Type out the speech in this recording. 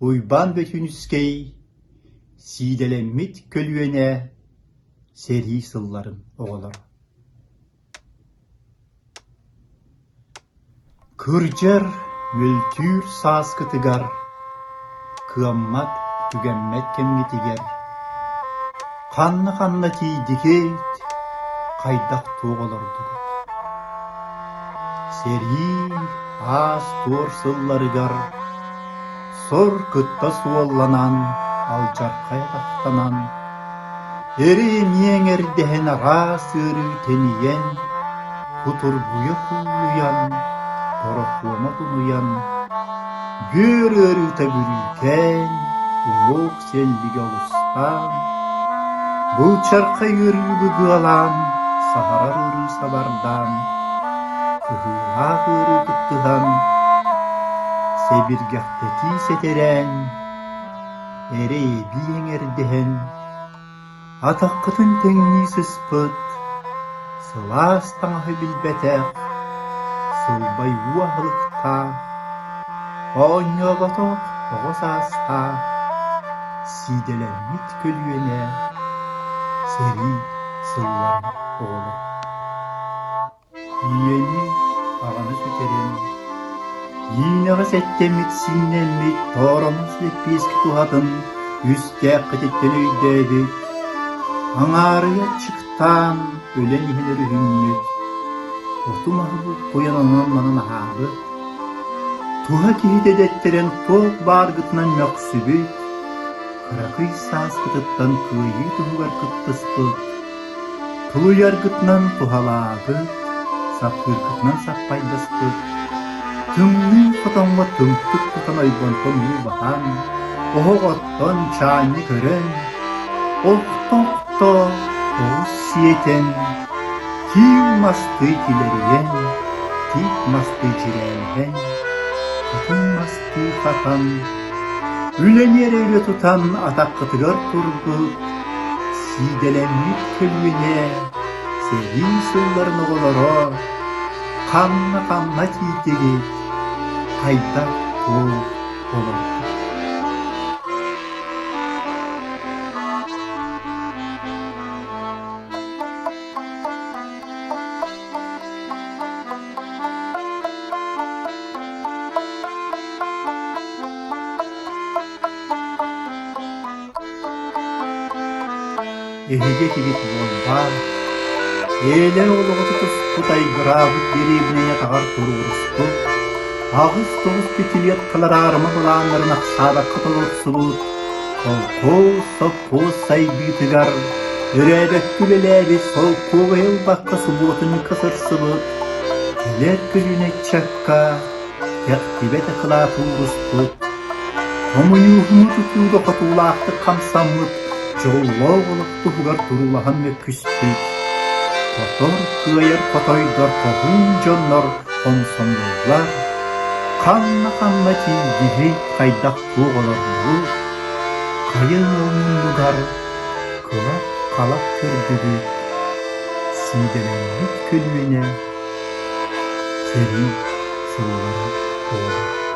Уйбаан Бөтүүнүскэй Сиидэлэммит көлүөнэ сэрии сылларын оҕолоро Кырдьар, мөлтүүр сааскытыгар, кыаммат, түгэммэт кэмҥитигэр ханна-ханна тиийдигит, хайдах-туох олордугут? Сэрии аас-туор сылларыгар сор кытта суолланан, алдьархай атахтанан, эрэй эмиэ эҥэрдэһэн араас ыарыы тэнийэн, кутургуйа куллуйан, торохуома тунуйан, бүөр ыарыыта бүрүүкээн, уҥуох сэллигэ олустаан, былчархай ыарыы быгыалаан, саһарар ыарыы сабардаан, кыһыылаах ыарыы кыттыһан, сэбиргэхтэтии сэтэрээн, эрэй эбии эҥэрдэһэн, Атаххытын тэҥнии сыспыт, сылаас таҥаһы билбэтэх, сылбай уу аһылыктаах, оонньооботох оҕо саастаах, сиидэлэммит көлүөнэ, сэрии сылларын оҕолоро. Ийэни, аҕаны сүтэрэн, иинэҕэ сэттэммит сииннэммит тооромос лэппиэскэ туһатын үстээххититтэн өйдөөбүт, аҥаарыйа аччыктаан өлөн иһэн өрүһүммүт, оту-маһы булкуйан онон-манан аһаабыт, туһа киһитэ дэттэрэн туох бааргытынан мөхсүбүт, кыракый сааскытыттан кыайыы туһугар кыттыспыт, Тулуйаргытынан туһалаабыт, саппыыргытынан саппайдаспыт, тымныы хотоҥҥо тымтык тутан ойбонтон уу баһан, оһох оттон чаанньы көрөн, охто-охто оҕус сиэтэн, киил мастыы килэрийэн, тиит мастыы дьирээлэһэн, хатыҥ мастыы хатан, үлэни эрэ өрө тутан атаххытыгар турбут, Сиидэлэммит көлүөнэ сэрии сылларын оҕолоро ханна-ханна тиийдигит, хайдах туох олордугут? Эһиги этигит буолбаат, ээлэр олоҕу тутуспут айгыраабыт дэриэбинэни атаҕар туруоруспут, 8-9 пятилеткалар аарыма былааннарын ахсаабакка толорсубут, колхоз, совхоз сайдыытыгар өрөөбөккө үлэлээбит солкуобайы ылбакка субуотунньукка сырсыбыт, кэлэр көлүөнэ ыччакка кэхтибэт акылаат уурустут, хомуньууһуну тутууга хотуулаахтык хамсаммыт дьоллоох олох туһугар туруулаһан мөккүспүт, хотор кыайар хотойдор хоһуун дьоннор хомсомуоллар, ханна-ханна тиийдигит, хайдах туох олордугут, хайа ыал муннугар кылап-халап көрдүгүт, сиидэлэммит көлүөнэ сэрии сыллара буолар.